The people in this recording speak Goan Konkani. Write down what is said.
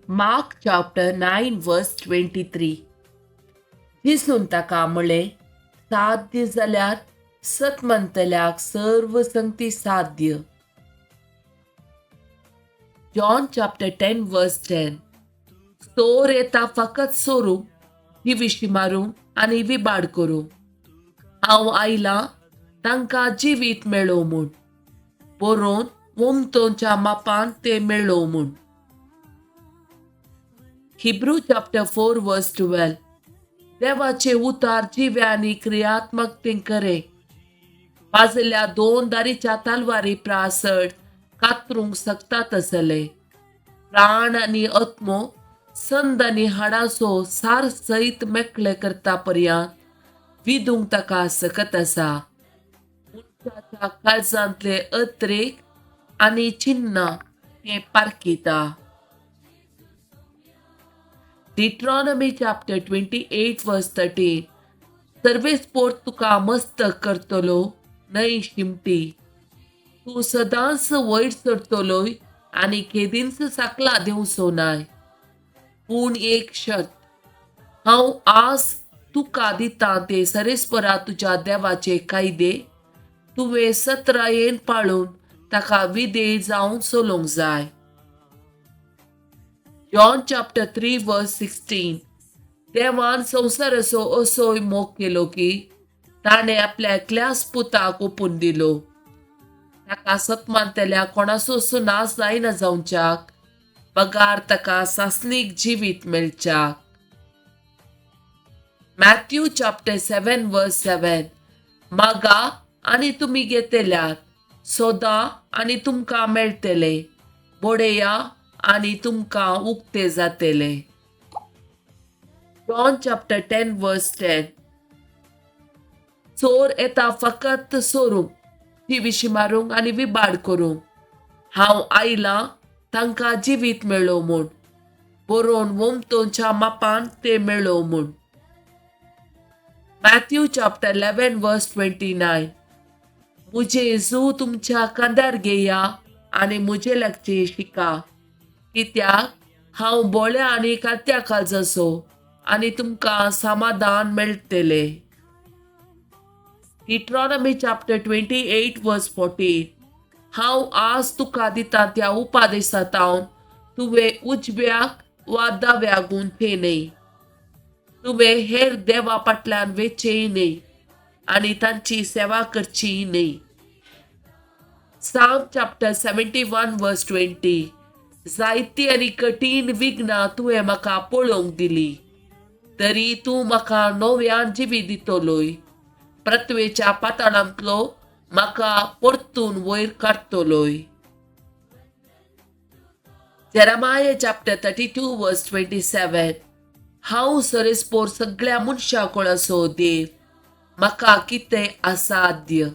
Mark chapter 9 verse 23. जेजून ताका म्हळें, साध्य जाल्यार सत मानतल्याक सर्व संगती साध्य. John chapter 10 verse 10. चोर येता फकत सोरूंक, जिविशी मारूंक आनी विबाड करूंक. हांव आयलां तांकां जिवीत मेळो म्हूण, बरोवन वोमतोच्या मापान ते मेळो म्हूण. Hebrew chapter 4 verse 12. देवाचे उतार जिवे आनी क्रियात्मक ते करे, पाजल्या दोन दारीच्या तलवारी प्रासड कातरूंक शकता तसले प्राण आनी आत्मो, संद आनी हाडाचो सार सयत मेकळे करता पर्यंत विदूंक ताका सकत आसा. मनशाच्या काळजांतले अत्रेक आनी चिन्नां तें पारखिता. Deuteronomy chapter 28 verse 13. सर्वेस्पोर तुका मस्त करतलो न्हय शिमटी, तूं सदांच वयर सरतलोय आनी केदींच साकला दिवचो नाय. पूण एक शर्त, हांव आज तुका दितां ते सरेस्परा तुज्या देवाचे कायदे तुवें सत्रायेन पाळून ताका विधेय जावन चलोवंक जाय. John chapter 3 verse 16. देवान संवसाराचो असोय मोग केलो की ताणें आपल्या एकल्याच पुताक ओपून दिलो, ताका सतमानतल्या कोणाचो नाश जायना जावच्याक, बगार ताका सासणीक जिवीत मेळच्याक. Matthew chapter 7 verse 7. मागा आनी तुमी घेतल्यात, सोदा आनी तुमकां मेळटले, बडया आनी तुमकां उक्ते जातले. John chapter 10 verse 10. चोर येता फकत सोरूंक, जिविशी मारूंक आनी विबाड करूंक. हांव आयलां तांकां जिवीत मेळो म्हूण, बरोवन वोमतोच्या मापान ते मेळो म्हूण. Matthew chapter 11 verse 29. मुजे जू तुमच्या कांद्यार घेया आनी मुजे लागचे शिका, कित्याक हांव बोळ्या आनी कात्या काळजाचो, आनी तुमकां समाधान मेळटलें. Deuteronomy chapter 28 verse 14. हांव आज तुका दिता त्या उपादेशांत तुवें उजव्याक वा दाव्याक गुंथचें न्हय. तुवें हेर देवा फाटल्यान वेचेंय न्हय आनी तांची सेवा करची न्हय. Psalm chapter 71 verse 20. जायती आनी कठीण विघ्नां तुवें म्हाका पळोवंक दिली, तरी तूं म्हाका नव्यान जिवीत दितलोय. पृथ्वेच्या पाताळांतलो म्हाका परतून वयर काडटलोय. Jeremiah chapter 32 verse 27. हांव सरेस्पोर सगळ्या मनशां कोणाचो देव, म्हाका कितें असाध्य?